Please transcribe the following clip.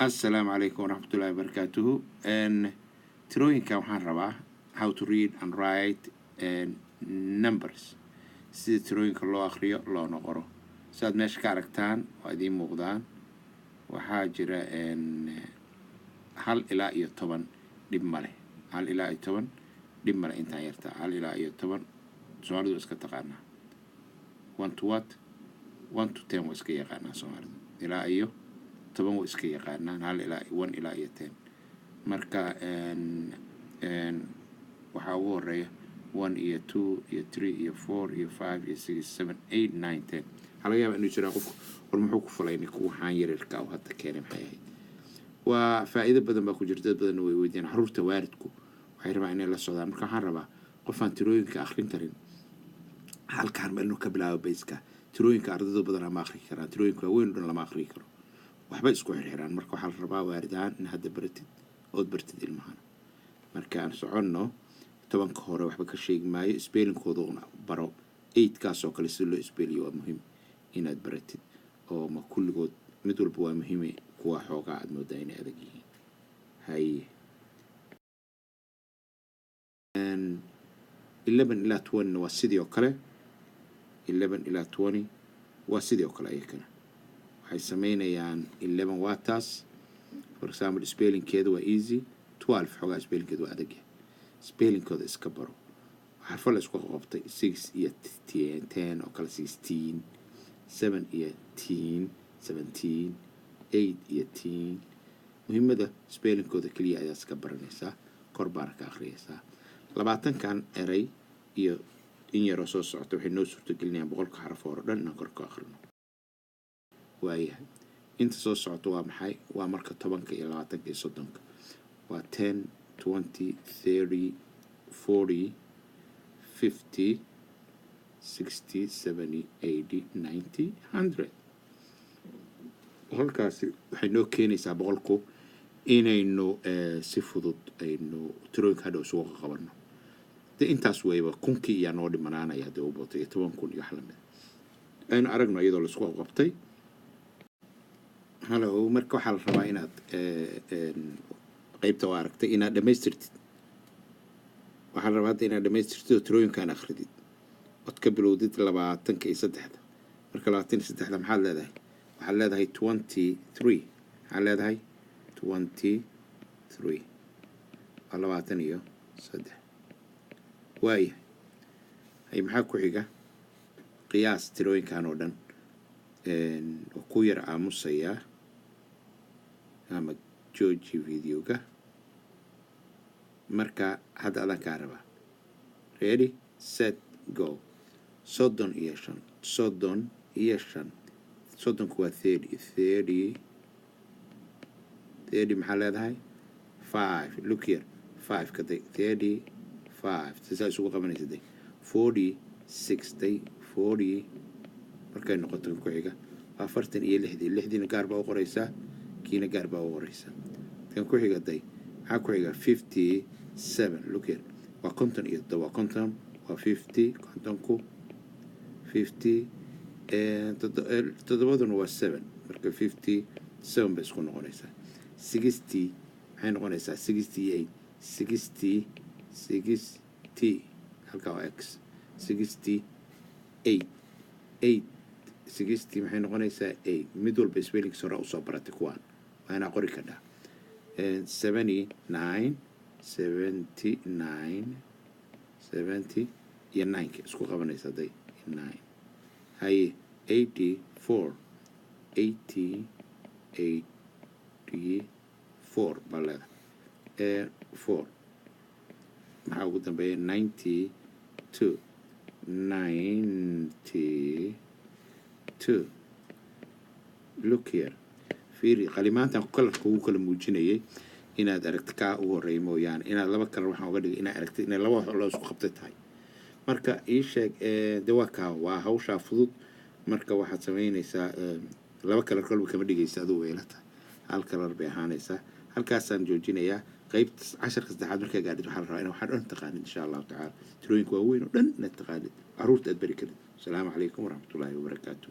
Assalaamu calaykum waraxmatullaahi wabarakaatuhu. Tirooyinka waxaan rabaa, how to read and write numbers, sida tirooyinka loo akhriyo loona qoro. Sidaad meesha ka aragtaan, waa idiin muuqdaan. Waxaa jira 1 ilaa iyo 10, dhib ma leh. 1 ilaa iyo 10 dhib male. Intaan yartaa, 1 ilaa iyo 10, Soomaalidu iska taqaanaa. One to what? 1 to 10 waa iska yaqaanaa Soomaalidu. Ilaa iyo 10 waa iska yaqaanaan, hal ilaa 1 ilaa iyo 10. Marka waxaa ugu horeeya 1 iyo 2 iyo 3 iyo 4 iyo 5 iyo 6, 7, 8, 9, 10. Waxaa laga yaabaa inuu jiraa qofku, war muxuu ku falay ninku waxaan yaryarka u hadda keenay? Maxay ahayd? Waa faa'iido badan baa ku jirta. Dad badanna way weydiiyaan. Carruurta waalidku waxay rabaan inay la socdaan. Marka waxaan rabaa qofaan tirooyinka akhrin karin halkaan ma inuu ka bilaabo bayska tirooyinka. Ardayda badan ama akhri karaan tirooyinka waaweyn o dhan lama akhri karo, waxba isku xirxiraan. Marka waxaa la rabaa waalid ahaan in hadda baratid ood bartid ilmahana. Marka aan soconno. 10-ka hore waxba ka sheegi maayo, spellingkooda una baro. Eightkaas oo kale sida loo spelliyo waa muhiim inaad baratid, oo ma kulligood, mid walba waa muhiime. Kuwa xoogaa aad moodaa inay adag yihiin. Haye, 11 ilaa 20-na waa sidii oo kale. 11 ilaa 20 waa sidii oo kale. Ayakana waxay sameynayaan 11, waa taas. For example, spellingkeeda waa easy. 12 xoogaa spellingkeeda waa adag yahay. Spellingkooda iska baro. Xarfo la isku qabtay, 6 iyo 10 oo kale, 16. 7 iyo teen, 17. 8 iyo teen. Muhiimada spellingkooda keliya ayaa iska baranaysaa, kor baana ka akhriyaysaa. 20-kan eray iyo in yaroo soo socota waxay noo suurtagelinayaan 100-ka xaraf hore dhan inaan kor ka akhrino. Waayahay, inta soo socota waa maxay? Waa marka 10-ka iyo 20-ka iyo 30-ka. Waa 10, 20, 30, 40, 50, 60, 70, 80, 90, 100. Halkaasi waxay noo keenaysaa 100-ku inaynu si fudud aynu tirooyinka hadhow isugu qabanno. De intaas weyba kunkii iyaa noo dhimanaanaya haddii u bato, iyo 10,000 iyo wax lamid. Aynu aragno iyadoo laisku qabtay. Hallo, marka waxaa la rabaa inaad qeybta oo aragtay inaad dhammaystirtid. Waxaa la rabaa hadda inaad dhammaystirtid oo tirooyinkaan akhridid, ood ka bilowdid 23-da. Marka 23-da maxaad leedahay? Waxaad leedahay 23. Maxaad leedahay? 23 waa 23. Waaya hay, maxaa ku xiga? Qiyaas tirooyinkan oo dhan oo ku yar aamusayaa ama jooji videoga. Marka hadda adaan kaa rabaa. Ready, set, go. 35, 35. 30-ku waa 30, 30, 30. Maxaa leedahay? Five. Look here, five ka day, 35. Sisaa isugu qabanaysa day. 46 day, 40. Markay noqoto ku xiga waa 46-dii. Lixdiina gaar baa u qoraysaa, kiina gaar baa u qoraysaa. Kan ku xiga day, maxaa ku xiga? 57. Look here, waa 57, waa 50, waa 50, 50-ku 50, toddobaduna waa 7. Marka 57 bay isku noqonaysaa. 60 maxay noqonaysaa? 68, 60, 60. Halkaa waa x. 68, 8, 60 maxay noqonaysaa? 8. Mid walba spellingkiisa hore usoo baratay, kuwaan waa inaa qori kadhaa. 79, 79, 70 iyo nineka isku qabanaysa day, 9. Haye, 84, 80, 84 baa leedahay, 4. Maxaa ugu dambeeya? 92, 92. Look here, fiiri qalimaantan colorka ugu kala muujinayay inaad aragti kaa ugu horreeya mooyaane. Inaad laba color waxaan uga dhigay inaad aragtid inay laba wax loo isku qabtay tahay. Marka ii sheeg de, waa kaa, waa hawshaa fudud. Marka waxaad samaynaysaa, laba color kolba kama dhigaysa, adigu way ila tahay hal color bay ahaanaysaa. Halkaasaan joojinayaa. Qaybta casharka saddexaad markaa gaadhid, waxaa la rabaa ina waxaa dhan taqaanid, insha Allahu tacaala, tirooyinka waaweyn oo dhan inaad taqaanid, caruurta aad bari karid. Asalaamu calaykum waraxmatullaahi wabarakaatu.